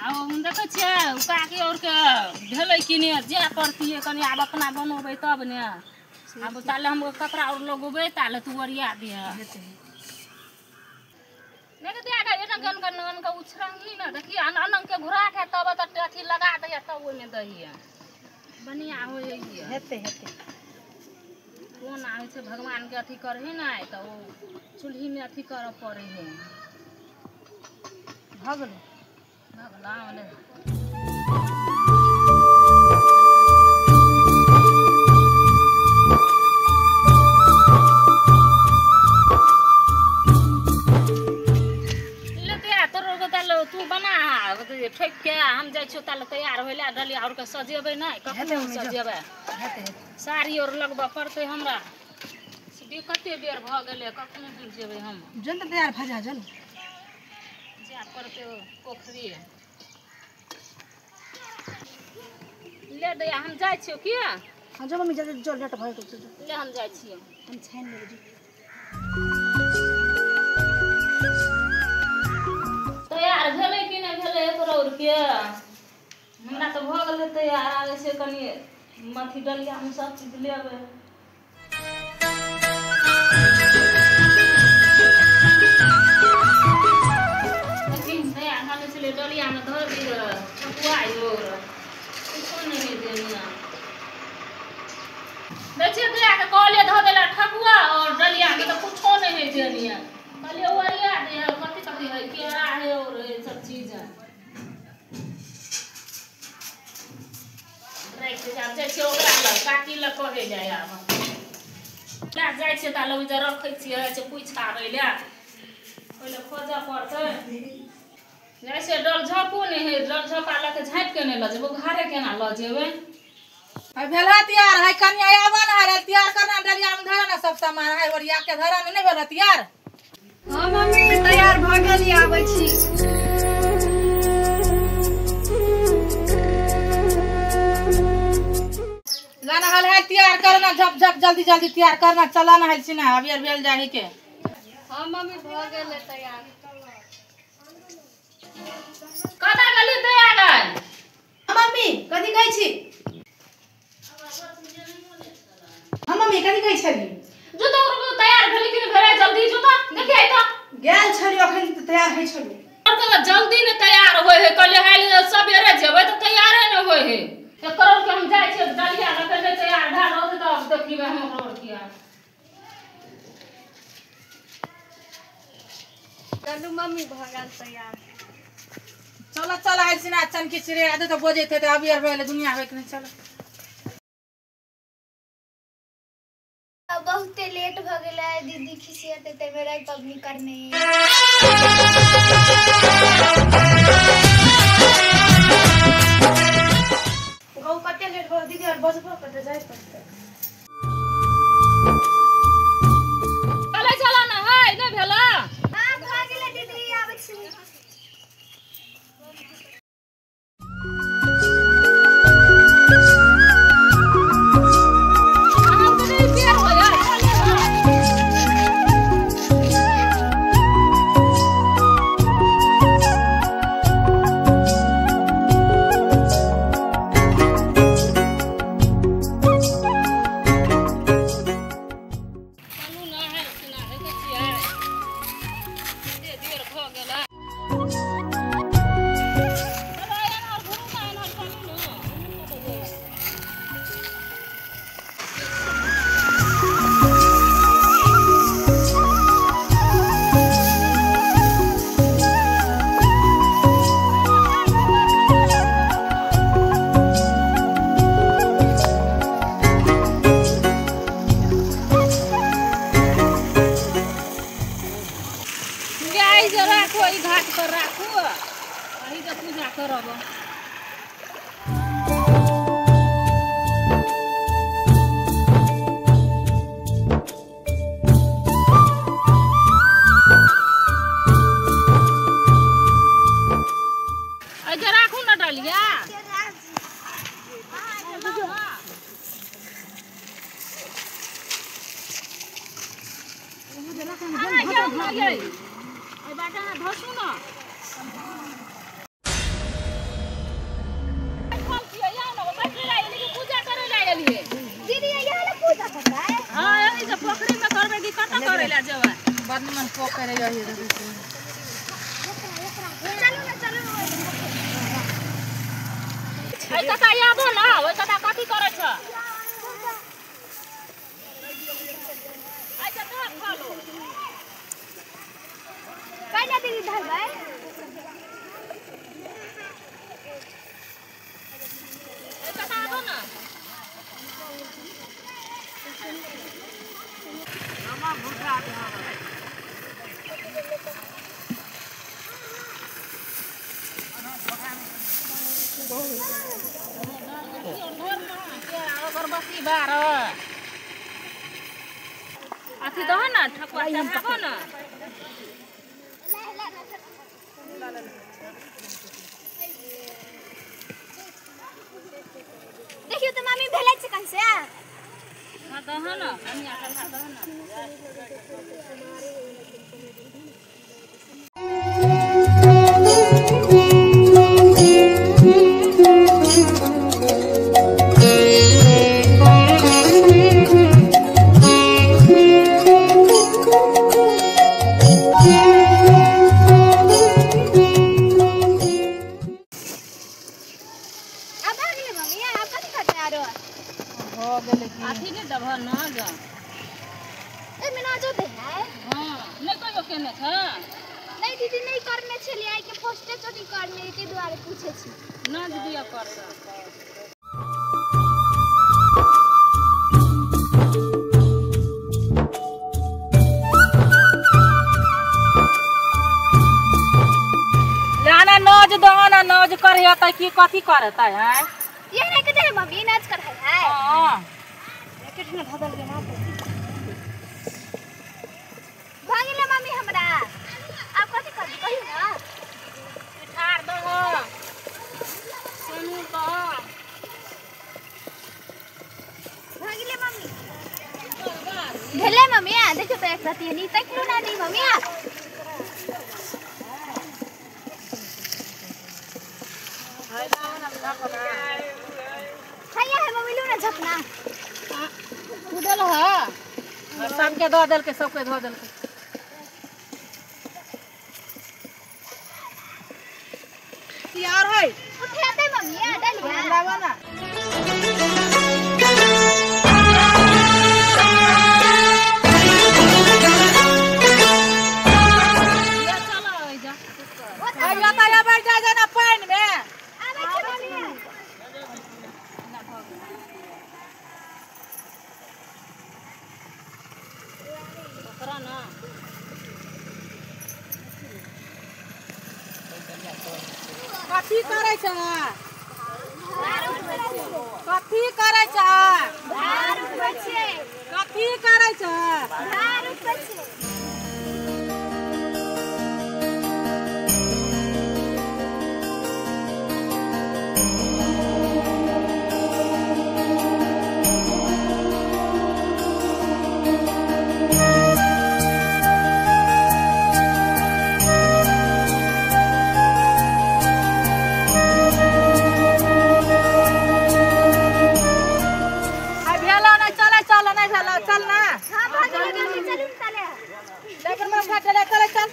हम देखै छियै काकी और के भेलै कि नहि जाय पड़तियै कनि आब अपना बनबै तब ने। आब ताले हम कपड़ा और लगेबै ताले तू ओरिया दिह। नहीं तो आगा एना गन गन गन के उछरंगी ना देखिए अनंग के घुरा के तब त अथी लगा दहिया तब ओइमे दहिया बढ़िया होय है। हेतै हेतै कोन आबै छै भगवान के अथी करही ना त ओ चूल्ही में अथी करऽ पड़े है। भऽ गेलै भऽ गेलै। तू बना ठोक के हम जाइ छियौ ताले तैयार होय लए डलिया और के सजेबै नहि कखनो सजेबै साड़ी और लगबऽ पड़तै हमरा। कते बेर भऽ गेलै कखनो दूर जेबै हम। जन तऽ तैयार भऽ जा जन जाय पड़तै पोखरी ले दैया हम जाइ छियौ की। हाँ जो मम्मी जो लेट भऽ गेल ले हम जाइ छियौ। हम छानि लेबै जी। तैयार भेलै कि नहि भेलै एकरो के हमरा तऽ भऽ गेलै तैयार। आबै छै कनि अथी डलियामे सब चीज लेबै। तैयार भेलै छलै डलियामे धऽ दिअ ठकुआ किछो नहि होइ देनिया। देखिए दया के कहलियै धऽ देला ठकुआ और डलियामे तऽ कुछो नहि होइ देनिया। कहलियै ओरिया दे कथी कथी है केरा है और सब चीज है राखि दे। आब जाइ छियै ओकरा लग काकी लग कहै लए। आब लए जाइ छियै ता लग जे रखै छियै से पूछि आबै लए पहिले खोजऽ पड़तै। जाइ छियै डल झपो नहि है डल झपा लऽ के झाँपि के नहि लऽ जेबै उघारे केना लऽ जेबै। भेल तैयार है कनिया आबऽ ने है तैयार करना डलियामे धरऽ ने सब सामान है ओरिया के धरऽ ने। नहि भेल तैयार? हाँ मम्मी तैयार भऽ गेली आबै छी। लाना हल है तैयार करना झप झप जल्दी जल्दी तैयार करना चला ना है सिना अभी भेल जाही के। हाँ मम्मी भऽ गेलै तैयार। कतऽ गेली तैयार गै? मम्मी कथी कहै छी? हाँ मम्मी कथी कहै छली? जूता तैयार भेलै कि नहि भेलै जल्दी जूता देखियै तऽ गेल छली अखन तऽ तैयार होइ छली। तऽ जल्दी ने तैयार होइ है कहलियै हाल सबेरे जेबै तऽ तैयारे ने होइ है। एकरो के हम जाइ छियै डलिया लऽ के नहि तैयार भए रहतै तब देखिबै हम ओकरो किया। चलू मम्मी भऽ गेल तैयार। चलो चल आइ सिना चनकी चिड़ै आदे तऽ बजैत हेतै अभी आर भेलै दुनिया होइके नहि। चलो बहुते लेट भऽ गेलै दीदी खिसियेतै तैमे राति पबनी करने। गौ कते लेट भऽ दीदी और बजबो करतै जाय पड़तै। चलै चल ना है नहि भेला? हां भऽ गेलै दीदी आबै छी। घाट पर राखू अही के पूजा करब। राखू न डलिया। बाटा धसू न। बड़ निमन पोखरि है यही देखै छी। चलू ना चलू। ओइ कता आबो ना, ओइ कता कथी करै छ? अच्छा तो खा लो। काहे दीदी धरबै? ओइ कता आबो ना। मामा भूखा दे। अगरबत्ती बार अथी दह ना, ठकुआ चढ़ाबो ना। देखियो तो मामी भेलै चिकन से। हां दह ना, कनिया चढ़ा दह ना। अथी नहीं दबह ना जा। ए में ना जो दे है। हां नहीं कहियो केने छ? नहीं दीदी नहीं करने छलियै, आइ के फर्स्टे चोटी करने के दुआरे पूछे छी। ना दिया पड़ता। लाना नोज दहना नोज करहे त की कथी करतै है? ये नहीं कहते है मम्मी नाच कर है। हां कितना भदल के ना भागिले मम्मी हमरा। आप कथी करबी कहियो ना? ठार दह सोनू दह। भागिले मम्मी भेले मम्मी आ देखियो तो एक रति नहीं तकलो ना नहीं मम्मी आ। हैया है मम्मी लो ना झपना उदल है सबके दऽ देलकै, सबके धो देलकै। तैयार है उठे मम्मी आ डलिया लावा ना। ये चलो ओइ जा। आइ आता या बैठ जा ना पानि में। आबै छै मम्मी। पकड़ा ना। कथी करै छ? कथी करै छ? भार उठबै छै। कथी करै छ? भार उठबै छै। चल ना। हां भागले मम्मी चलू तले। लेकिन मन खा चले चले चल।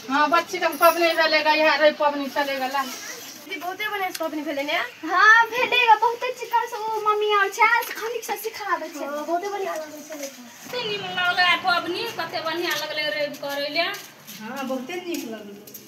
हाँ बच्ची के पबनी भेलेगा, यहाँ रही पबनी चलेगा ला। बहुते बढ़िया पबनी भेलै ने। हां भेलेगा बहुते चिकन से ओ मम्मी और छै खाली से सिखा दै छै। बहुते बढ़िया लगै छै। कते नीक लगलै पबनी, कते बढ़िया लगलै रे करैले। हां बहुते नीक लगलै।